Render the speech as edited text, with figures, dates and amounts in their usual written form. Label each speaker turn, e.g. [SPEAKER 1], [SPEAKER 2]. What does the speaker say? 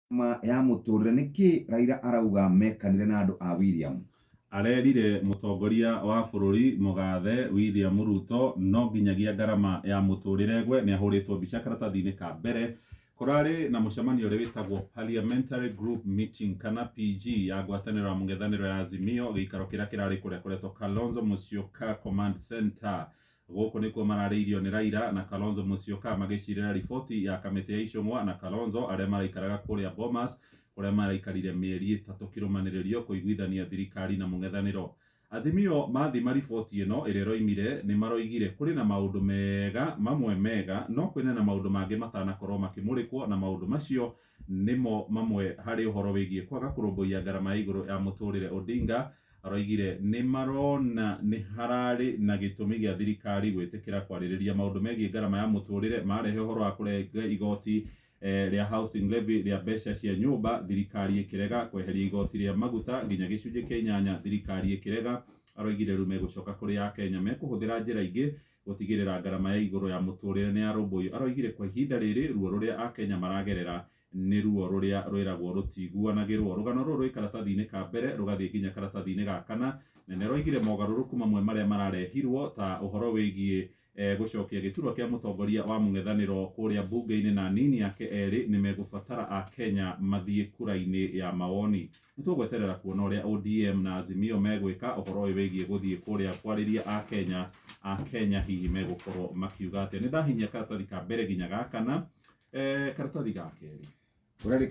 [SPEAKER 1] Ma ya mũtũrĩre nĩkĩ Raila arauga mekanire na andũ a William?
[SPEAKER 2] Arerire mũtongoria wa bũrũri mũgathe William Ruto no nginyagia ngarama ya mũtũrĩre ĩgwe. Nĩ ahũrĩtwo mbica karatathi-inĩ ka mbere. Kũrarĩ na mũcemanio ũrĩa wĩtagwo Parliamentary Group Meeting kana PG ya ngwatanĩro ya mũng'ethanĩro ya Azimio, gĩikaro kĩrĩa kĩrarĩ kũrĩa kũretwo Kalonzo Musyoka Command Center. Gũkũ nĩkuo mararĩirio nĩ Raila na Kalonzo Musyoka magĩcirĩra riboti ya kamĩtĩ ya Ichung'wa na Kalonzo arĩa maraikaraga kũrĩa Bomas, kũrĩa maraikarire mĩeri 3 kĩrũmanĩrĩrio kũiguithania thirikari na mũng'ethanĩro. Azimio mathima riboti ĩno ĩrĩa ĩroimire nĩ maroigire kũrĩ na maũndũ mega mamwe mega, no kwĩna na maũndũ mangĩ matanakorwo makĩmũrĩkwo, na maũndũ macio nĩmo mamwe harĩ ũhoro wĩgiĩ kwaga kũrũmbũiya ngarama ya igũrũ ya mũtũrĩre. Odinga aroigire nĩ marona nĩ hararĩ na gĩtũmi gĩa thirikari gwĩtĩkĩra kwarĩrĩria maũndũ megiĩ ngarama ya mũtũrĩre, marehe ũhoro wa kũrenga igoti rĩa housing levy rĩa mbeca cia nyũmba, thirikari ĩkĩrega kweheria igoti rĩa maguta nginya gĩcunjĩ kĩa 8, thirikari ĩkĩrega. Aroigire rĩu megũcoka kũrĩ Akenya mekũhũthĩra njĩra ingĩ gũtigĩrĩra ngarama ya igũrũ ya mũtũrĩre nĩ yarũmbũiyo. Aroigire kwa ihinda rĩrĩ ruo rũrĩa Akenya maragerera nĩ ruo rũrĩa rwĩragwo rũtiguanagĩrwo. Rũgano rũrũ rwĩ karatathi-inĩ ka mbere rũgathiĩ nginya karatathi-inĩ ga kana, na nĩ aroigire mogarũrũku mamwe marĩa mararehirwo ta ũhoro wĩgiĩ gũcokia gĩturwa kĩa mũtongoria wa mũng'ethanĩro kũrĩa mbunge-inĩ na nini yake erĩ nĩ megũbatara Akenya mathiĩ kura-inĩ ya mawoni. Nĩ tũgweterera kuona ũrĩa ODM na Azimio megwĩka ũhoro ũyũ wĩgiĩ gũthiĩ kũrĩa kwarĩria Akenya. Akenya hihi megũkorwo makiuga atĩa? Nĩ ndahinyia karatathi ka mbere nginya ga kana. Karatathi ga kerĩ.
[SPEAKER 1] Kũrerĩkana